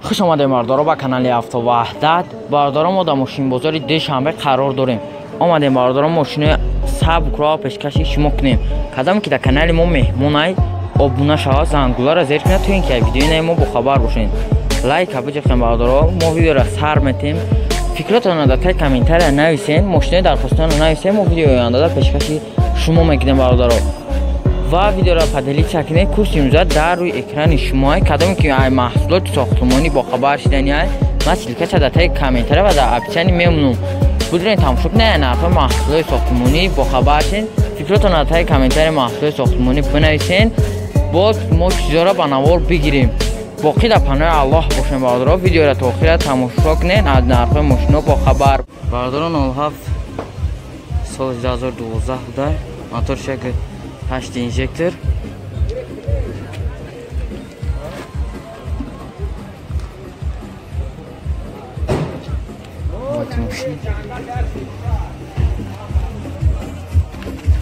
Хуш омадед бардоро ба канали Авто Ваҳдат. Бардоро мо дар мошинбозори Душанбе қарор дорем. Омадем бардоро мошинои сабукро пешкаши шумо кунем. Кадаме ки дар канали мо меҳмонай, обуна шавад, зангуларо зер кунад, то ин ки видеои наи мо бохабар бошед. Лайка биҷиқем бардоро, мо видеоро сар метем. Фикротонро дар таи комментария нависен, мошинои дархостонро нависен, мо видеои ояндада пешкаши шумо мекунем бардоро. Ва видеоро поделиться кунед. Курси имрӯза дар рӯи экрани шумоай. Кадоме ки ай маҳсулоти сохтмонӣ бохабар шидани ай, ман ссылкаша дар таи комментария ва дар описании мемонам. Будурен тамошо кунед нархҳои маҳсулоти сохтмонӣ бохабар шед. Фикротонро дар таи комментария маҳсулоти сохтмонӣ бинависен. Боз мо чизҳоро ба навор бигирем. Боқӣ дар паноҳи Аллоҳ бошем бардоро. Видеоро то охира тамошо кунед, аз нархҳои мошино бохабар. Бардоро 07 соли 2012 буда. Мотор шакл 8 инжектор.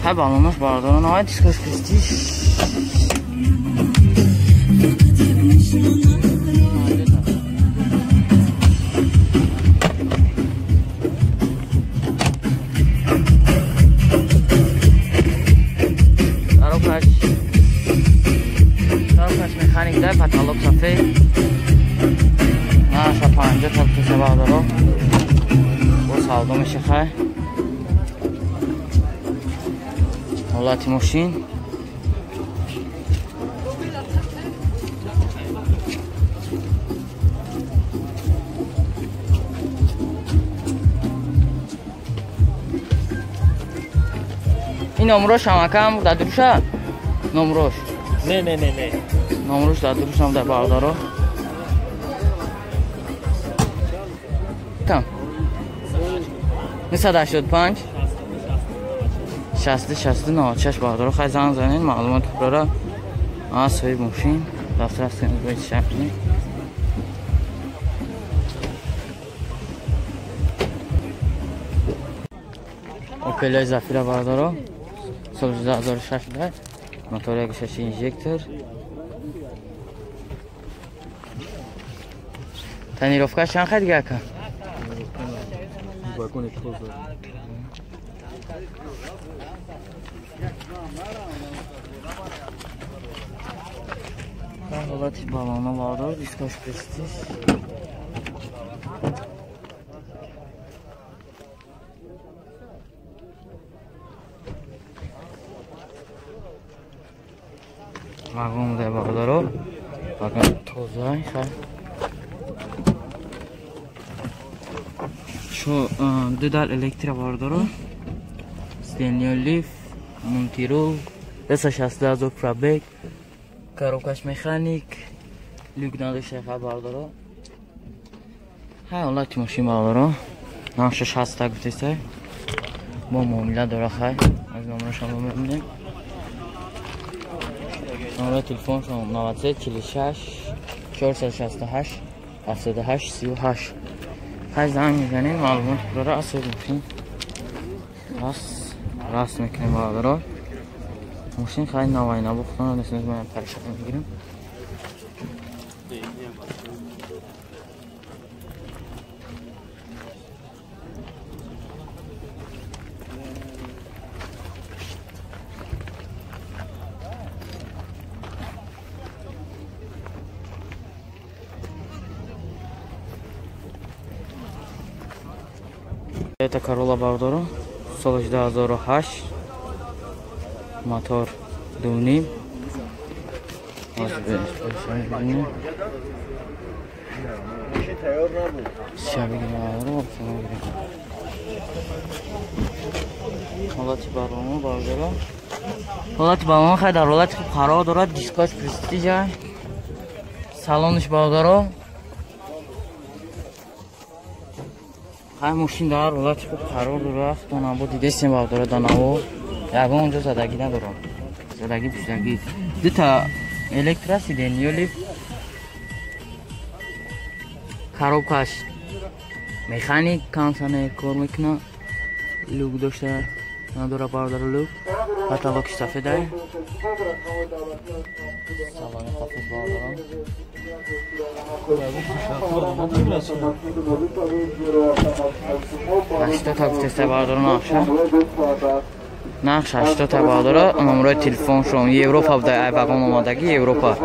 Хай балонаш бардоро навай дискаш престиж. Коробкаш механик дай, потолок сафед. Наша 50 та туса бардоро. Бо савдо меша хай. Ҳолати мошин. Ин номрош ҳамакам дар дуруша? Номрош. Не, не, не, не. Номрош дар дурушам дар бардоро. Там. 985 60 60 96 бардоро. Хай занг занед, маълумот худро аз соҳиби мошин дастрас кунед, бояд шак кунед. Опель Зафира бардоро. Соли 2006 буда. Мотор 1.6 инжектор. Тонировка чанд хай дига ака? Вагони тоза. Ҳолати балона бардор, дискаш престиж. Вагон дай бардоро. Вагон тоза, хай. Шу ду дар электро бардоро. Стенли лифт, мунтирол, 260 пробег, коробкаш механик, люк надошта хай бардоро. Хай ҳолати мошин бардоро. Нархаш 60 гуфтеста. Бо муомила дора хай. Аз номерашам мебинем. Номери телефоншон 93 46 468 78 38. Хай занг мезанем, маълумот худро аз соҳиби мошин раст мекунем бардоро. Мошин хай навай набохтан, надост, ман париша мегирам. Toyota Corolla бардоро, соли 2008, мотор 2.5. Ҳолати балоно бардоро. Ҳолати балоно хай дар ҳолати хуб қарор дорад, дискаш престижа. Салониш бардоро. Хай мошин дар ҳолати хуб қарор дорад. Худонабо дидесем бардоро дар наво. Ягон ҷо задагӣ надорад. Задагӣ пуштагӣ. Дута электро сиденье лифт. Коробкаш механик, кондиционер кор мекунад. Люк дошта надора бардоро люк. Потолок сафедай. Салони хафиз бародарон. 80 гуфтеста бародарон нақша. Нақш 80 бародаро, номерои телефоншон Европа буда, ай вагон омадагӣ Европа.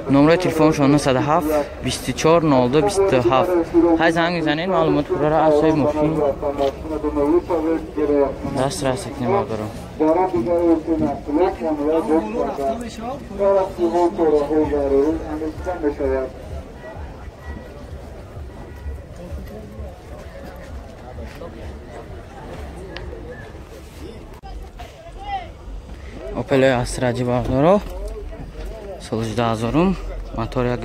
Номерои телефоншон 907 24 02 27. Ҳай занг мезанед, маълумоти пурра аз соҳиби мошин дастрас кунед бародарон. Опел Astra бародаро, соли 2000, мотор як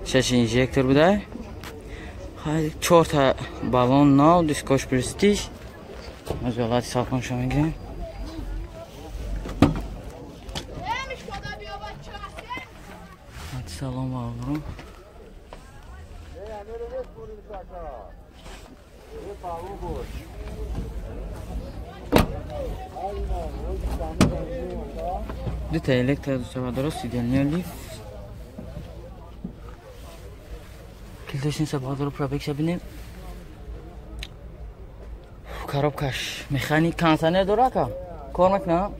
6 инжектор буда. 4 та баллон нав, дискош престиж. Аз ҳолати салонша мегирем. Салом бародарон. Дута электро бародаро, сиденье лифт. Килтошин бародаро пробегша бинем. Коробкаш механик, кондиционер дора ка? Кор мекунад?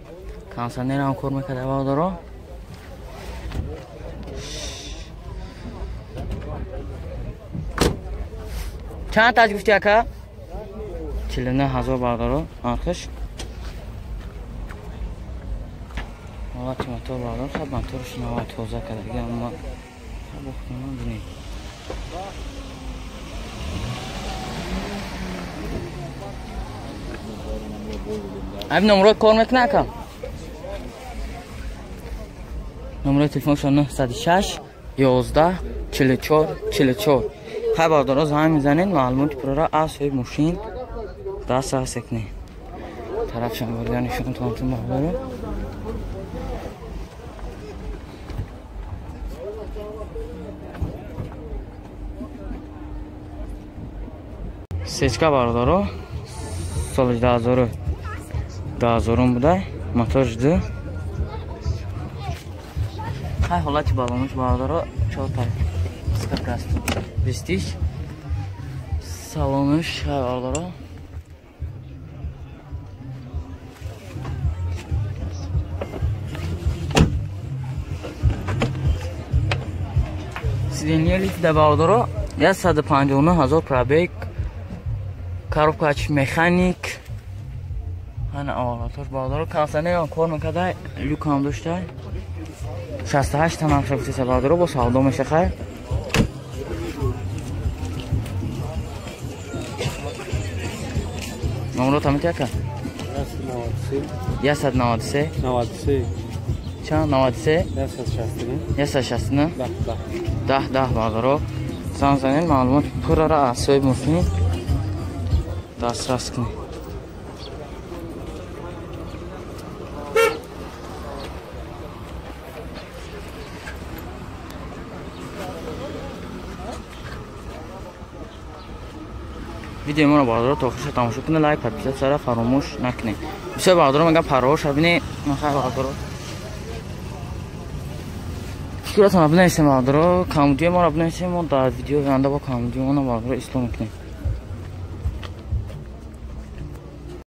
Кондиционер ҳам кор мекунад бародаро. Чанд таҷ гуфти ака? 49,000 бародаро нархш. Ҳолати мотор бародаро, хаб моторш нава тоза кардаги, аммо бохтаман бинед. Ҳамин номерот кор мекунад ака? Номерои телефоншон 906 11 44 44. Хай бародаро, занг мезанед, маълумоти пурра аз соҳиби мошин дастрас кунед. Тарафшон бурда нишон тонтун бародаро. Сечка бародаро, соли 2010 буда, мотор 2. Хай ҳолати баллонаш бародаро, 4 та скакаст. Престиж. Салонаш хай бародаро. Сиденье лифт да бародаро, 159,000 пробег. Коробкач механик. Ана авалатор бародаро, кондиционер кор мекарда, люк ҳам дошта. 68 та нарх гуфтеса бародаро, бо савдо меша хай. Номерот ҳам яка? 193 93 чанд? 93 169 169 10 10 бародаро. Занг занед, маълумоти пуррара аз соҳиби мошин дастрас кунед. Видеои моро бародаро то охирша тамошо кунед, лайк, подписатсияро фаромӯш накунед. Бисёр бародаро мегӯям парвоша бинед. Хай бародаро, фикратонро бинависем бародаро, камудиёи моро бинависем, мо дар видеои оянда бо камудиёмона бародаро ислоҳ мекунем.